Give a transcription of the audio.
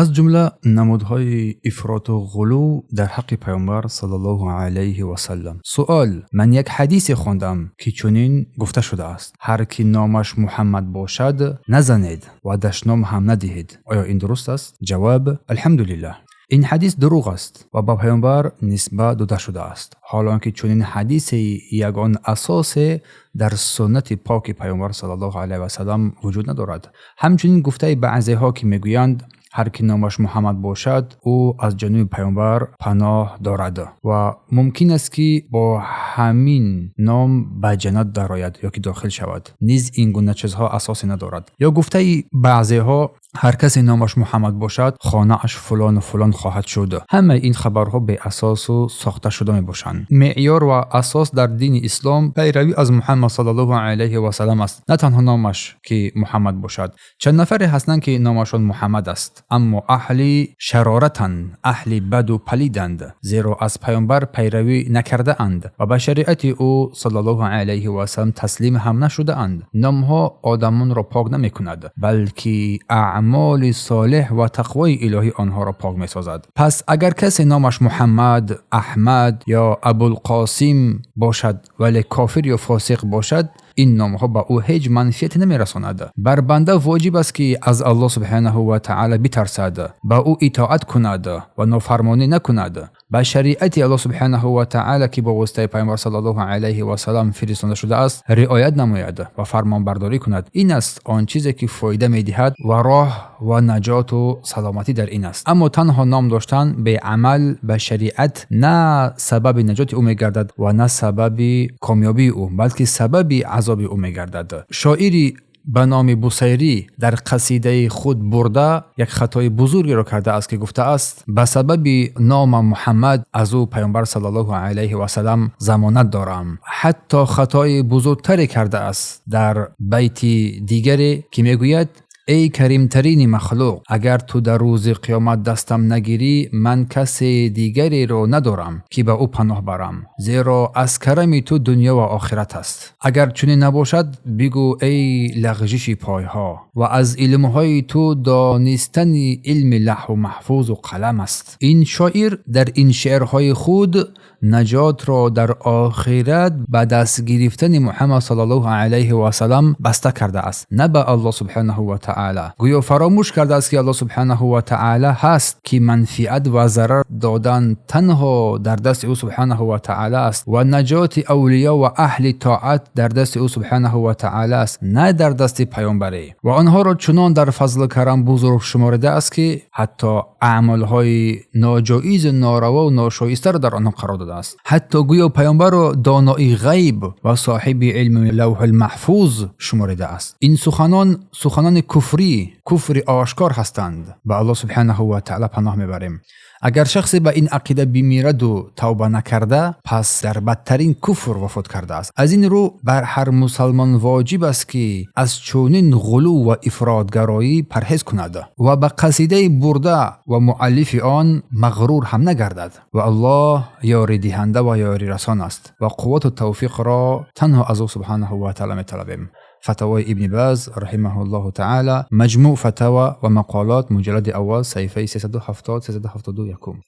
Аз ҷумла намудҳои ифроту ғулув дар ҳаққи Паёмбар саллаллоҳу алайҳи васаллам. Суол: ман як ҳадисе хондам, ки чунин гуфта шудааст: ҳар ки номаш Муҳаммад бошад, назанед ва дашном ҳам надиҳед. Оё ин дуруст аст? Ҷавоб: алҳамдулиллаҳ. Ин ҳадис дурӯғ аст ва ба Паёмбар нисбат дода шудааст, ҳол он ки чунин ҳадисе ягон асосе дар суннати поки Паёмбар саллаллоҳу алайҳи васаллам вуҷуд надорад. Ҳамчунин гуфтаи баъзеҳо, ки мегӯянд, ҳар ки номаш Муҳаммад бошад, ӯ аз ҷониби Паёмбар паноҳ дорад ва мумкин аст, ки бо ҳамин ном ба ҷаннат дарояд ё ки дохил шавад, низ ин гуна чизҳо асосе надорад. Ё гуфтаи баъзеҳо, ҳар касе номаш Муҳаммад бошад, хонааш фулону фулон хоҳад шуд. Ҳамаи ин хабарҳо беасосу сохта шуда мебошанд. Меъёр ва асос дар дини ислом пайравӣ аз Муҳаммад саллаллоҳу алайҳи васаллам аст, на танҳо номаш ки Муҳаммад бошад. Чанд нафаре ҳастанд, ки номашон Муҳаммад аст, аммо аҳли шароратанд, аҳли баду палиданд, зеро аз Паёмбар пайравӣ накардаанд ва ба шариати ӯ саллаллоҳу алайҳи васаллам таслим ҳам нашудаанд. Номҳо одамонро пок намекунад, балки аъмоли солеҳ ва тақвои илоҳӣ онҳоро пок месозад. Пас агар касе номаш Муҳаммад, Аҳмад ё Абулқосим бошад, вале кофир ё фосиқ бошад, ин номҳо ба ӯ ҳеҷ манфиате намерасонад. Бар банда воҷиб аст, ки аз Аллоҳ субҳанаҳу ва таъала битарсад, ба ӯ итоат кунад ва нофармонӣ накунад, ба шариати Аллоҳ субҳанаҳу ва таъала, ки бо воситаи Паёмбар саллаллоҳу алайҳи васаллам фиристонда шудааст, риоят намояд ва фармонбардорӣ кунад. Ин аст он чизе, ки фоида медиҳад ва роҳ ва наҷоту саломатӣ дар ин аст. Аммо танҳо ном доштан беамал ба шариат на сабаби наҷоти ӯ мегардад ва на сабаби комёбии ӯ, балки сабаби азоби ӯ мегардад. Шоири ба номи Бусайрӣ дар қасидаи худ Бурда як хатои бузургеро кардааст, ки гуфтааст: ба сабаби номам Муҳаммад аз ӯ Паёмбар саллаллоҳу алайҳи васаллам замонат дорам. Ҳатто хатои бузургтаре кардааст дар байти дигаре, ки мегӯяд: эй каримтарини махлуқ, агар ту дар рӯзи қиёмат дастам нагирӣ, ман касе дигареро надорам, ки ба ӯ паноҳ барам, зеро аз карами ту дунё ва охират аст. Агар чунин набошад, бигӯ, эй лағжиши пойҳо, ва аз илмҳои ту донистани илми лавҳу маҳфузу қалам аст. Ин шоир дар ин шеърҳои худ наҷотро дар охират ба даст гирифтани Муҳаммад саллаллоҳу алайҳи васаллам баста кардааст, на ба Аллоҳ субҳанаҳу ва таъала. Гӯё фаромӯш кардааст, ки Аллоҳ субҳанаҳу ва таъала ҳаст, ки манфиат ва зарар додан танҳо дар дасти ӯ субҳанаҳу ва таъала аст ва наҷоти авлиё ва аҳли тоат дар дасти ӯ субҳанаҳу ва таъала аст, на дар дасти паёмбарӣ. Ва онҳоро чунон дар фазлу карам бузург шуморидааст, ки ҳатто аъмолҳои ноҷоизу норавову ношоистаро дар онҳо қарор додааст. Ҳатто гӯё паёмбарро донои ғайб ва соҳиби илми лавҳулмаҳфуз шуморидааст. Ин суханон суханони куфрӣ, куфри ошкор ҳастанд. Ба Аллоҳ субҳанаҳу ва таъала паноҳ мебарем. Агар шахсе ба ин ақида бимираду тавба накарда, пас дар бадтарин куфр вафот кардааст. Аз ин рӯ бар ҳар мусалмон воҷиб аст, ки аз чунин ғулув ва ифротгароӣ парҳез кунад ва ба қасидаи Бурда ва муаллифи он мағрур ҳам нагардад. Ва Аллоҳ ёридиҳанда ва ёрирасон аст ва қуввату тавфиқро танҳо аз ӯ субҳанаҳу ва таъала металабем. Фатавои Ибни Баз раҳимаҳуллоҳу таъала, Маҷмӯъ фатава ва мақолот, муҷаллади аввал, саҳифаи 370, 371.